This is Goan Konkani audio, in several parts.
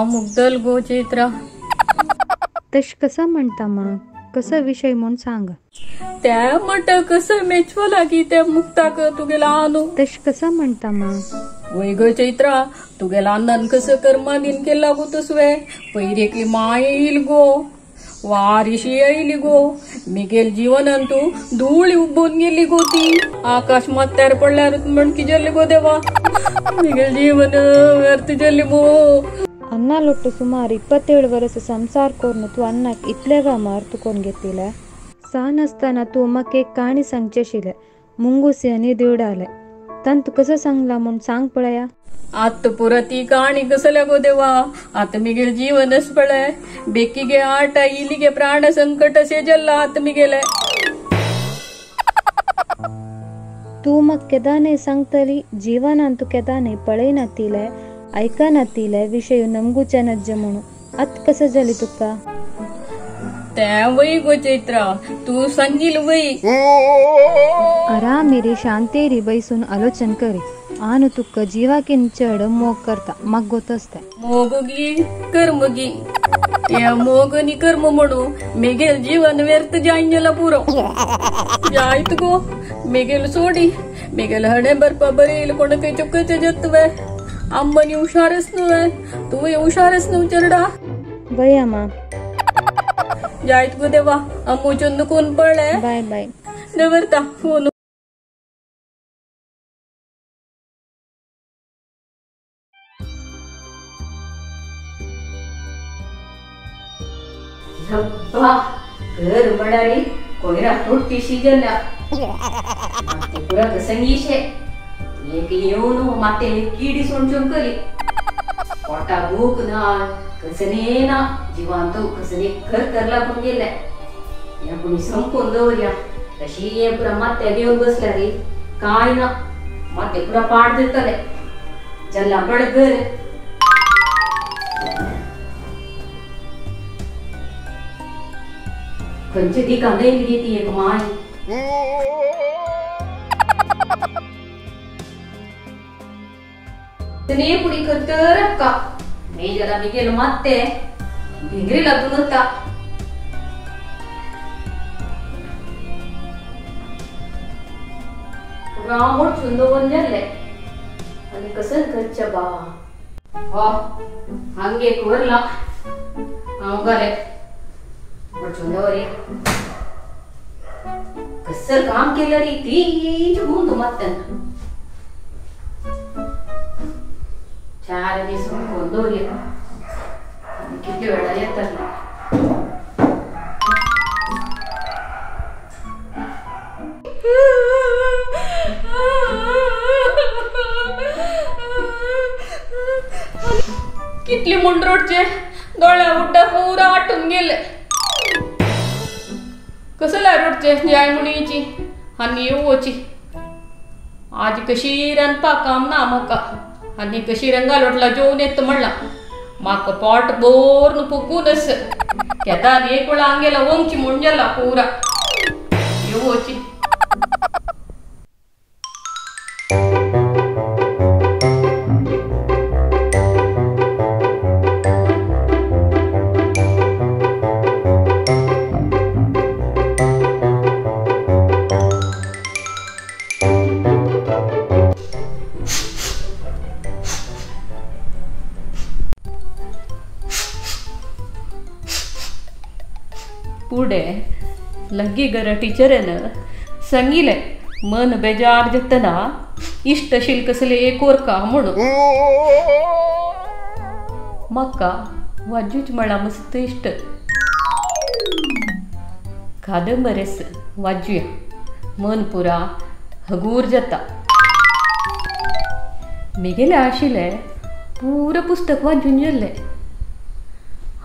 मुगदल गो चैत्रा. तश कसा म्हणता मा, कसं विषय म्हणून सांग. त्या म्हणत कसं मेचव लागी त्या मुक्ताक तुगेला आणू. तश कसा म्हणता मा. वय ग चैत्रा, तुगेला अण्णान कसं कर्मानीन केला गो तसवे. पैरे की माय येईल गो, वारिशी येईल गो, मिगेल जीवनान तू धूळ उबून गेली गो ती. आकाश माथ्यार पडल्यार म्हणकी जल्ली गो देवा, मिगेल जीवन व्यर्थ जल्ली गो. अन्नालೊಟ್ಟು ಸುಮಾರು 27 ವರ್ಷ ಸಂಸಾರ कोरून तू अन्नाक इतले मार तुकोन घेतिले. सान असताना तू म्हाका एक काणी सांगचे आशिल्ले, मुंगुसी आनी दिवडाले. तान तू कसं सांगला म्हूण सांग पळया. आत पुरा ती काणी कसल्या गो देवा, आत मिगेल जीवनच पळय. बेकीगे आटा इलिगे प्राण संकट अशे जल्ला आत मिगेले. तू म्हाका केदानय सांगतली जीवनान तू केदानय पळयनातिले ऐकनातिले विषय नमगुच्या नज्ज म्हणून. आत कसं जाली तुका? त्या वय गो चैत्रा, तू सांगील वय. आरामेरी शांतेरी बैसून आलोचन करी आनु तुका जीवाकीन चड मोग करता म्हाका गोत आसता. मोगगी कर्मगी, त्या मोग नी कर्म म्हणू मेगेल जीवन व्यर्थ जायन गेला पुरो. जायत गो मेगेल सोडी, मेगेल हणे बरपा बरेल कोणकय चुकचे जत्वे. अम्मनी हुशारच न्हय, तूं हुशारच न्हू चेरडा. वय अम्मा. जायत गो देवा, अम्मूचो कोण पळय. बाय बाय. दवरता फोन. घर म्हळ्यार कोयरा तोडटीशी जाल्या. माते पुरा कसंगीशे एक येवन माते किडी सोडचून करी. पोटा भूक ना, कसने ना, जिवांत कसने खर कर लागून गेले. या कोणी संपून दवरया तशी हे पुरा मात्या घेवन बसल्या रे काय ना, माते पुरा पाड दितले. जल्ला पड घर. खंयचे दिका येयली ती एक my. पुडी करतर अक्का मी जरा मी गेलो मात्ते भिंगरी लागून होता. मोडचून दवरून जाल्ले आनी कसं करचे बा. हो हांगे एक वरला हांव घाले मोडचून दवरया. कसं काम केलं रे तीच गुंद मात्यान. 4 दीस कोण दवरया कितले वेळा येतात. कितली म्हूण रोडचे दोळ्या उड्डा पुरा आटून गेले. कसल्या रोडचे जाय म्हणीची आनी येवची. आज कशी रांदपाक काम ना म्हाका, आनी कशी रंगा लोटला जेवन येता म्हणला. म्हाका पोट बोर्न फुकून आस. केदान एक वेळा आंगेला वंगची म्हूण जाला पुरा येवची. पुढे लग्गी घर टीचरान सांगिले मन बेजार जातना इश्टशील कसले एक ओरका म्हणून. म्हाका वाजूच म्हळा मस्त इश्ट. कादंबरेस वाजूया मन पुरा हगूर जाता. मेगेले आशिल्ले पुरा पुस्तक वाजून जाल्ले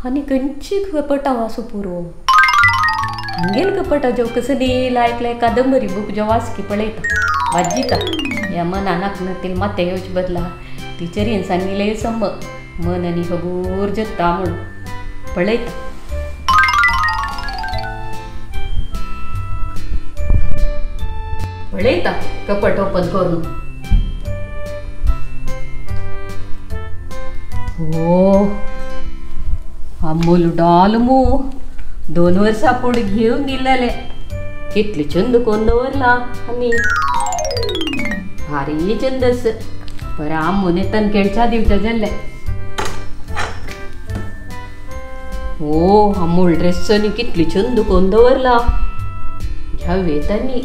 आनी खंयची कपटा वाचू पुरो. हांगेल कपटा जेव कसली लायकले कादंबरी बूक जेव वाचकी पळयता वाजिता. ह्या मनाक नतील माते येवचे बदला टिचरीन सांगिल्लें सम मन आनी हगूर जाता म्हणून पळयता. पळयता कपट ओपन करून. हो अमोल डॉल मू 2 वर्सां पुढे घेऊन दिलेले कितले चंद कोण दवरला आनी भारी चंदस बरं आमून येतान खेळच्या दिवच्या जाल्ले. ओ अमोल ड्रेस आनी कितले चंद कोण दवरला घ्यावे त्यांनी.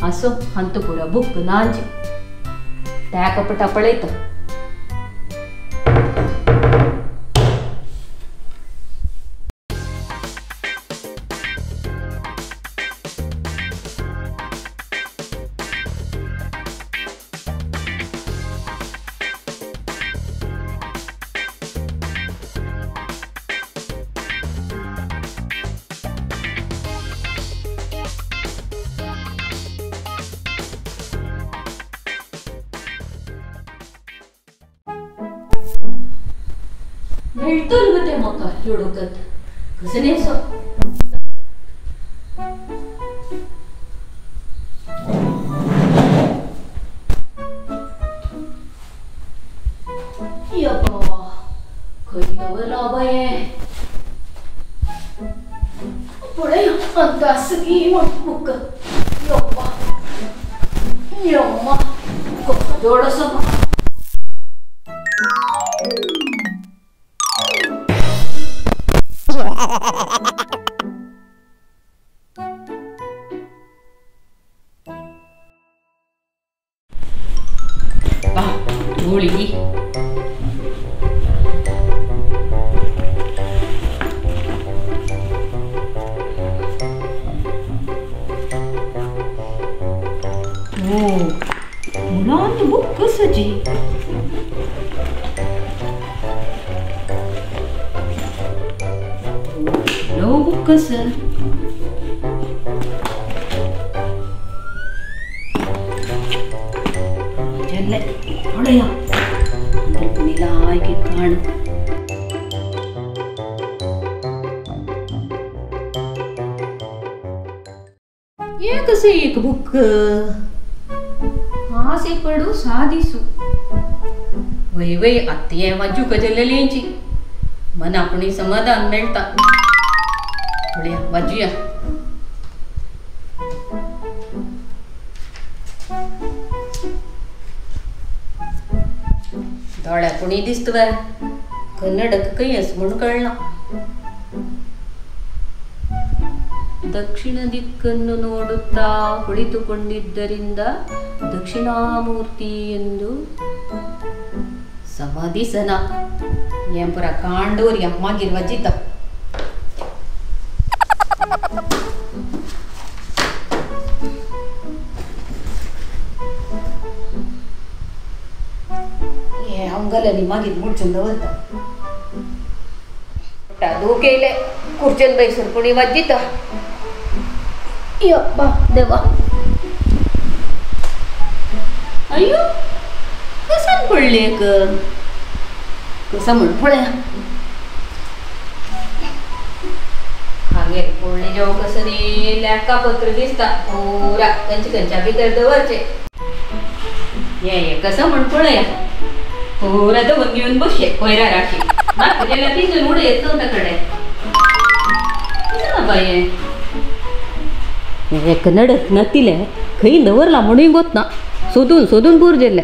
असो अंत पुरा बुक नांजी त्या कपटा पळयता. मेळटल गो तें म्हाका लोडोकत कसं न्हेसो. यब्बा खंय दवरलां बाये पळय अंदाज गी म्हण बुक. यब्बा यम्मा कसो जोड आसा. गोळी ओ मुलांत बुक कसजी. नव बुक कसं. पळया अंतर काण. हे कसं एक बुक आसे पडू साधिसू वय वय आत्ते वाजू कजलेलेंची मन आपणी समाधान मेळता. पळया वाजूया. दोळ्या कोणी दिसतवे कन्नडक कयस म्हूण कळना. ದಕ್ಷಿಣ ದಿಕ್ಕನ್ನು ನೋಡುತ್ತಾ ಕುಳಿತುಕೊಂಡಿದ್ದರಿಂದ ದಕ್ಷಿಣಾಮೂರ್ತಿ ಎಂದು ಸಮಾಧಿಸನ ಎಂಪುರ ಕಾಂಡೋರಿ ಮಾಗಿರ್ ವಜಿತ. ಅಂಗಲಲ್ಲಿ ಮಾಗಿರ್ ಮುಡ್ಚಂದ ಬರ್ತ ದೂಕೆಲೆ ಕುರ್ಚನ್ ಬೈಸರ್ ಕುಣಿ ವಜ್ಜಿತ. ಯಪ್ಪ ದೇವ ಅಯ್ಯೋ ಕಸನ್ पडले कसा म्हण पळया हांगेर पडले जेव कसं न्ही लेखापत्र दिसता पुरा खंयच्या खंयच्या भितर दवरचे. हे कसं म्हण पळया पुरा दवरून घेवन बसचे कोयरा राशी म्हाका जाल्यार तितून उडयत न्हू कडे बाये. हे कन्नडक नतिले खंय दवरला म्हणून गोत ना सोदून सोदून पूर जेल्ले.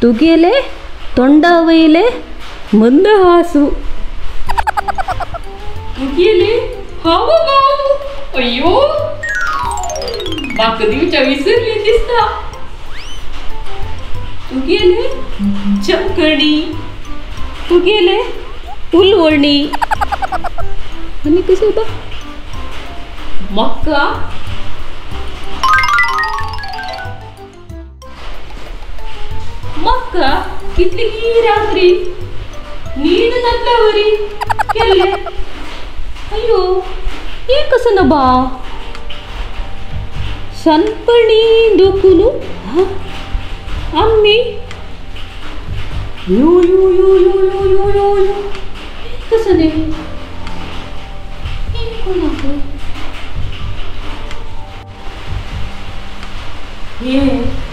तुगेले तोंडा वयले मंदहासू तुगेले हावभाव अय्यो म्हाका दिवच्या विसरली दिसता. तुगेले चमकणी तुगेले उलवणी आनी कशें बा म्हाका म्हाका कितली रात्री न्हीद नातल्या वरी केल्ले. अय्यो हें कसं ना बा शांतपणी दोखून आम्ही यो यो यो यो यो यो यो यो कसं न्ही हें कोणाक हे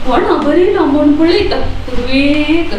कोणा बरयलां म्हूण पळयता पूर्वेक.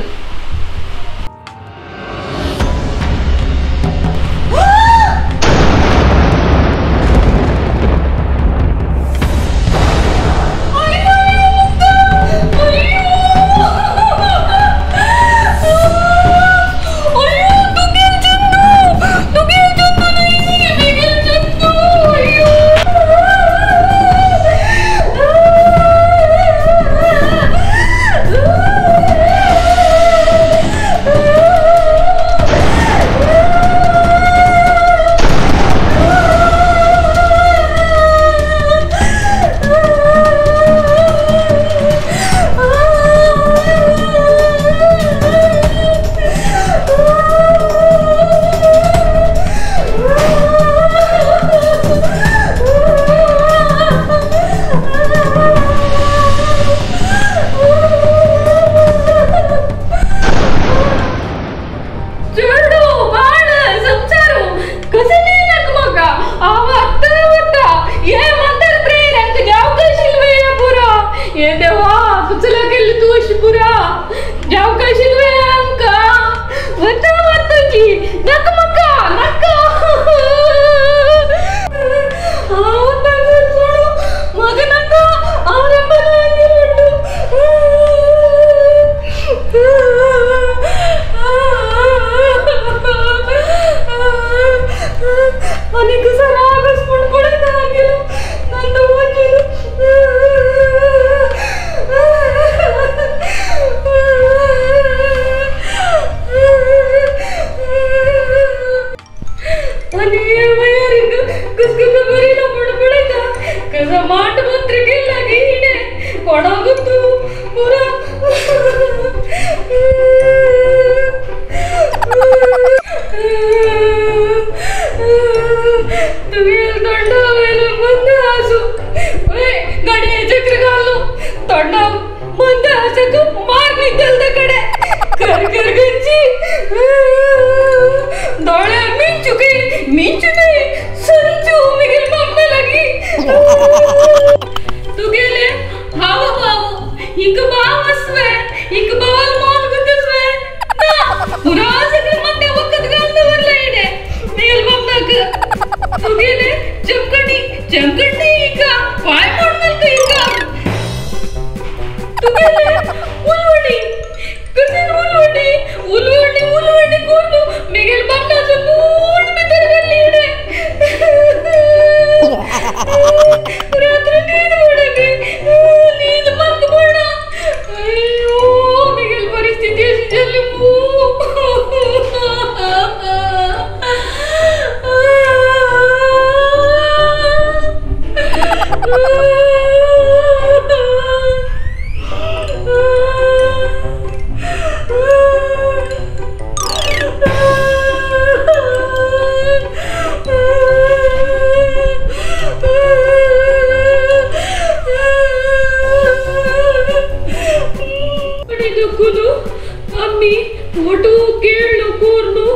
ಒಟು ಕೇಳು ಕೂರ್ನು.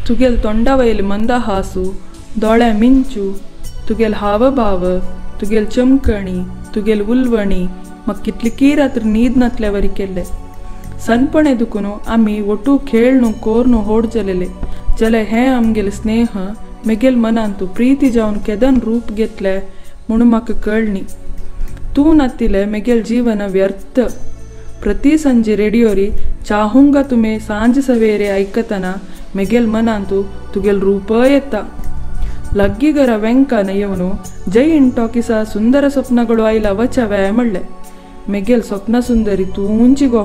तुगेल तोंडावयल मंदहासू, दोळ्या मिंचू, तुगेल हावभाव, तुगेल चमकणी, तुगेल उलवणी म्हाका कितली रात्र न्हीद नातल्या वरी केल्ले. सनपणे दुखून आमी ಒಟ್ಟು खेळनु कोर्नु होड जलेले जले हें आमगेल स्नेह मेगेल मनांतु प्रीती जावन केदन रूप घेतले म्हणून म्हाका कळनी. तूं नातिले मेगेल जीवन व्यर्थ. प्रति संजे रेडियोरी चाहूंगा तुमे सांज सवेरे ऐकतना मेगेल मनांतु तुगेल रूप येता. लग्गिಗರ ವೆಂಕನ ಇವನು ಜೈ ಇಂಟಾಕಿಸ ಸುಂದರ ಸ್ವಪ್ನಗಳು ಐಲ ವಚವೆ ಮಳ್ಳೆ. ಮೆಗೆಲ್ ಸ್ವಪ್ನ ಸುಂದರಿ ತೂಂಚಿಗೋ.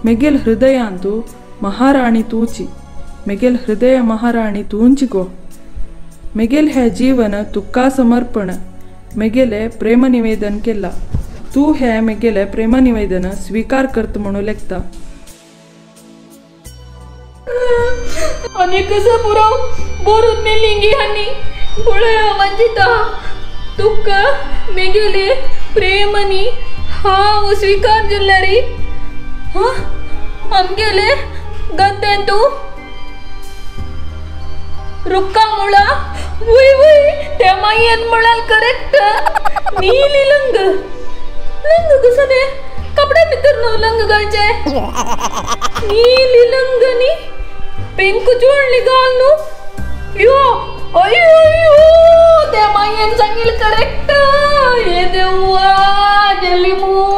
ಮೆಗೆಲ್ ಹೃದಯ ಅಂತೂ ಮಹಾರಾಣಿ ತೂಚಿ. ಮೆಗೆಲ್ ಹೃದಯ ಮಹಾರಾಣಿ ತೂಂಚಿಗೋ. ಮೆಗೆಲ್ ಹೇ ಜೀವನ ತುಕ್ಕಾ ಸಮರ್ಪಣ. ಮೆಗೆಲೆ ಪ್ರೇಮ ನಿವೇದನ್ ಕೆಲ್ಲ. ತೂ ಹೇ ಮೆಗೆಲೆ ಪ್ರೇಮ ನಿವೇದನ ಸ್ವೀಕಾರ करत म्हणू लेखता. आनी कसं पुराव बोरून मेलिंगी हानी पळय वंजिता तुका मेगेले प्रेमनी हांव स्वीकार जाल्यारी हां आमगेले गद्देन तूं रुक्का मुळा वय वय त्या मायेन म्हळ्यार करेक्ट. नीली लंग लंग कसं ते कपड्या भितर न्हू लंग घालचे. नीली लंग नी पिंक जोडली घाल न्हू. यो अयो अयो त्या मायेन सांगितलं करेक्ट. हे देवा जेली मू.